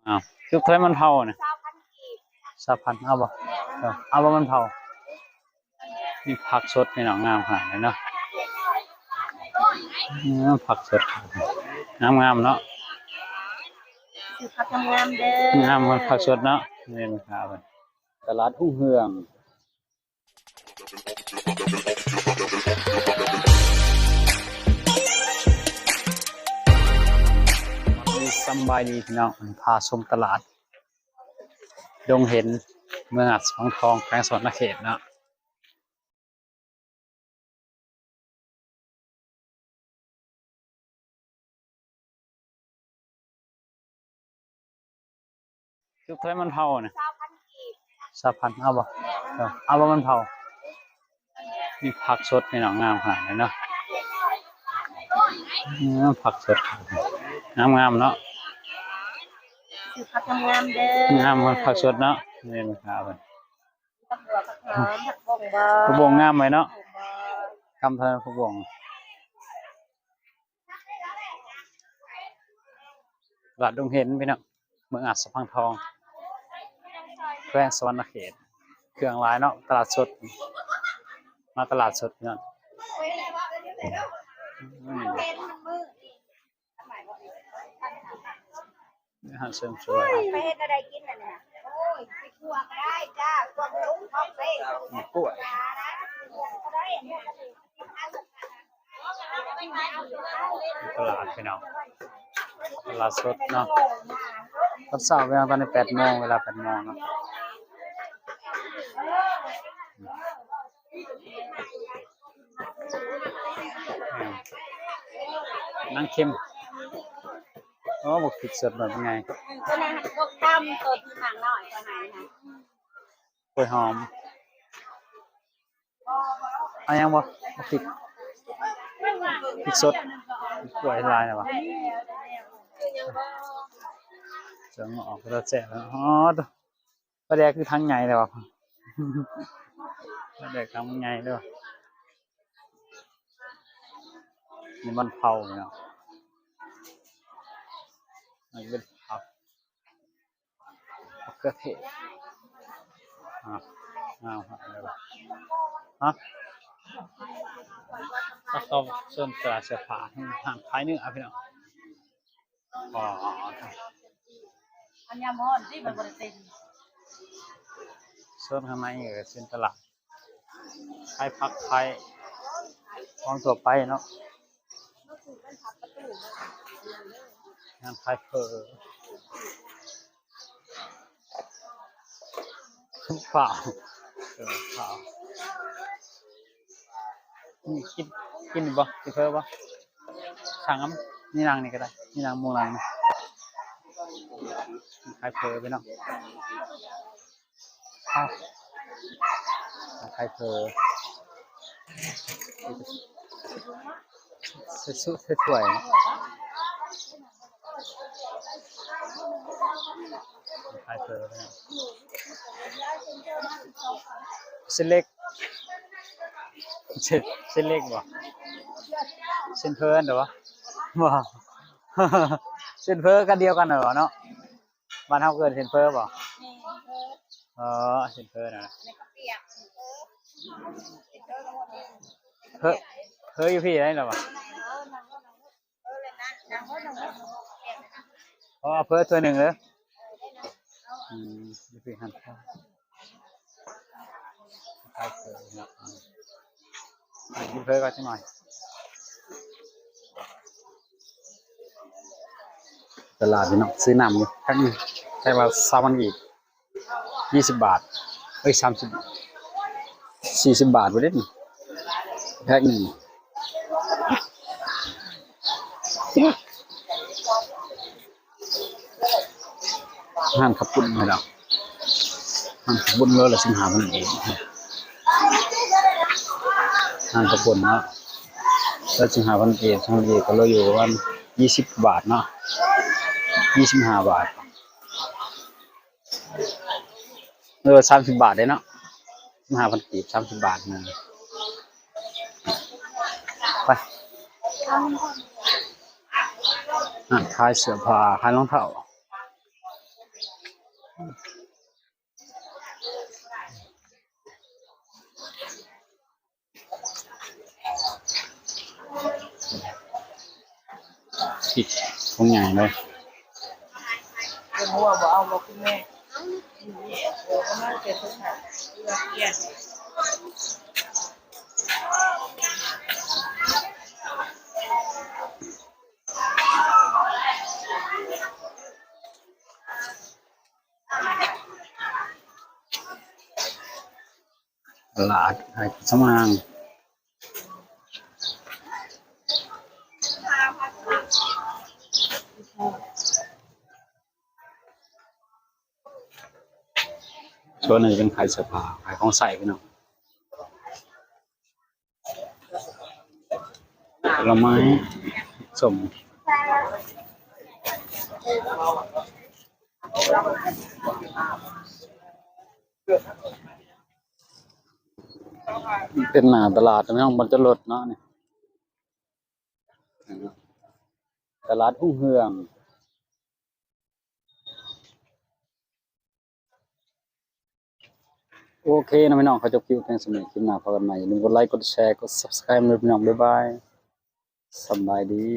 ອ້າວ ຈຸກເທົ່າໃດມັນເຜົານະ? ຊາວພັນ ເອົາບໍ່? ເອົາ ເອົາບໍ່ມັນເຜົາ? ມີຜັກສົດພີ່ນ້ອງ ງາມຂະໜາດເລີຍເນາະ. ອືມ ຜັກສົດ ງາມໆເນາະ. ຊື້ຜັກງາມໆເດີ. ງາມ ມັນຜັກສົດເນາະ. ນີ້ແມ່ຄ້າເພິ່ນ ຕະຫຼາດຮຸ່ງເຮືອງ. ສຳບາຍດີພີ່ນ້ອງ ພາຊົມຕະຫຼາດດົງເຫັນ ເມືອງຫາດສະພັງທອງ ແຂວງສະຫວັນນະເຂດເນາະ. ຈຸກເທົ່າໃດມັນເຜົານະ? ຊາວພັນ ເອົາບໍ່? ເອົາ ເອົາບໍ່ມັນເຜົາ? ມີຜັກສົດພີ່ນ້ອງ ງາມຂະໜາດເລີຍເນາະ. ອືມ ຜັກສົດ ງາມໆເນາະ. ຊື້ຜັກງາມໆເດີ. ງາມ ມັນຜັກສົດເນາະ. ນີ້ແມ່ຄ້າເພິ່ນ ຜັກບົວ ຜັກຫອມ ຜັກບົ້ງບໍ່? ຜັກບົ້ງງາມໄວເນາະ. ກຳເທົ່ານັ້ນ ຜັກບົ້ງ. ຕະຫຼາດດົງເຫັນພີ່ນ້ອງ ເມືອງຫາດສະພັງທອງ ແຂວງສະຫວັນນະເຂດ. ເຄື່ອງຫຼາຍເນາະ ຕະຫຼາດສົດ ມາຕະຫຼາດສົດພີ່ນ້ອງ. ອືມ ອາຫານເສີມສວຍ ໄປເຮັດແນວໃດກິນອັນນີ້ນະ? ໂອ້ຍ ຊິຂົ້ວກໍໄດ້ຈ້າ ຂົ້ວເປັນຖົງເປັນ ໝາກກ້ວຍ ຕະຫຼາດພີ່ນ້ອງ ຕະຫຼາດສົດເນາະ. ຕອນເຊົ້າເວລາ ຕອນນີ້ແປດໂມງ ເວລາແປດໂມງເນາະ. ອືມ ນາງເຂັມ ໂອ້ ບັກພິກສົດບັກໃຫຍ່ ຕົວນັ້ນຕົວກຳ ຕົວທີ່ໝາກນ້ອຍຕົວນັ້ນນະ. ກ້ວຍຫອມ ເອົາຫຍັງບໍ່? ບັກພິກ ພິກສົດ ກ້ວຍຫຼາຍແລ້ວວະ. ເສີມອອກ ເປັນຕາແຊບເນາະ. ອໍ ປາແດກຄືຖັງໃຫຍ່ແທ້ວະ ປາແດກຖັງໃຫຍ່ເດີ. ນີ້ມັນເຜົາເນາະ ມັນເປັນຜັກ ມະເຂືອເທດ. ອາ ງາມເລີຍ ຮະ ເຂົາເຂົ້າໂຊນຕະຫຼາດເສື້ອຜ້າ ຮ້ານຂາຍເນື້ອພີ່ນ້ອງ. ອໍ ອັນຍາມຮ້ອນຕິ ມັນບໍ່ໄດ້ເຕັມ. ໂຊນຂ້າງໃນກໍເປັນຕະຫຼາດ ຂາຍຜັກຂາຍຂອງທົ່ວໄປເນາະ. ຮ້ານຂາຍເຝີ ຟ້າວ ເຝີ ຟ້າວ. ນີ້ກິນ ກິນບໍ່? ກິນເຝີບໍ່? ສັ່ງນຳ ນີ້ນັ່ງນີ້ກໍໄດ້ ນີ້ນັ່ງໝູ່ນັ່ງນີ້. ຂາຍເຝີພີ່ນ້ອງ ເອົາ ຂາຍເຝີ ໃສ່ຊຸ ໃສ່ຖ້ວຍ. ຂາຍເຝີ ເສັ້ນເລັກ ເສັ້ນ ເສັ້ນເລັກບໍ່? ເສັ້ນເຝີນັ້ນບໍ່? ບໍ່ ເສັ້ນເຝີກັນດຽວກັນນັ້ນບໍ່ເນາະ? ບ້ານເຮົາເອີ້ນເສັ້ນເຝີບໍ່? ແມ່ນ ເຝີ ອໍ ເສັ້ນເຝີນະ ແມ່ນເຂົ້າປຽກ ເຝີ ເຝີຢູ່ພີ້ໄດ໋ລະຫວາ? ອໍ ເຝີຖ້ວຍໜຶ່ງເດີ. ອືມ ຢູ່ພີ້ຫັ້ນ ຂາຍເຝີເນາະ. ອ່າ ກິນເຝີກ່ອນຈັກໜ່ອຍ. ຕະຫຼາດພີ່ນ້ອງ ຊື້ນ້ຳຢູ່ ແພັກໜຶ່ງ ແພັກລະຊາວພັນກີບ ຊາວບາດ ເອີຍ ສາມສິບ ສີ່ສິບບາດພຸ້ນເດ້ ແພັກໜຶ່ງ. ຮ້ານເຂົ້າປຸ້ນພີ່ນ້ອງ ຮ້ານເຂົ້າປຸ້ນໂລລະສິບຫ້າພັນກີບ ຮ້ານເຂົ້າປຸ້ນເນາະ ລະສິບຫ້າພັນກີບ ສາມພັນກີບກໍເຫຼືອຢູ່ປະມານຊາວບາດເນາະ ຊາວຫ້າບາດ ເອີ ສາມສິບບາດເດ້ເນາະ ຫ້າພັນກີບ ສາມສິບບາດນະ. ໄປ ຮ້ານຂາຍເສື້ອຜ້າ ຂາຍລອງເທົ້າ ຜິດຂອງໃຫຍ່ເລີຍ. ເປັນຫົວບໍ່ເອົາບໍ່ຄຸນແມ່? ຕະຫຼາດຂາຍເຄື່ອງສຳອາງ. ສ່ວນນີ້ເປັນຂາຍເສື້ອຜ້າ ຂາຍຂອງໃຊ້ພີ່ນ້ອງ. ຜົນລະໄມ້ ສົ້ມ ເປັນໜ້າຕະຫຼາດພີ່ນ້ອງ ບ່ອນຈອດລົດເນາະນີ້ ຕະຫຼາດຮຸ່ງເຮືອງ. ໂອເຄເນາະພີ່ນ້ອງ ຂໍຈົບຄລິບພຽງສ່ຳນີ້ ຄລິບໜ້າພໍ້ກັນໃໝ່ ຢ່າລືມກົດໄລ ກົດແຊ ກົດ Subscribe ເດີພີ່ນ້ອງ ບາຍບາຍ ສະບາຍດີ.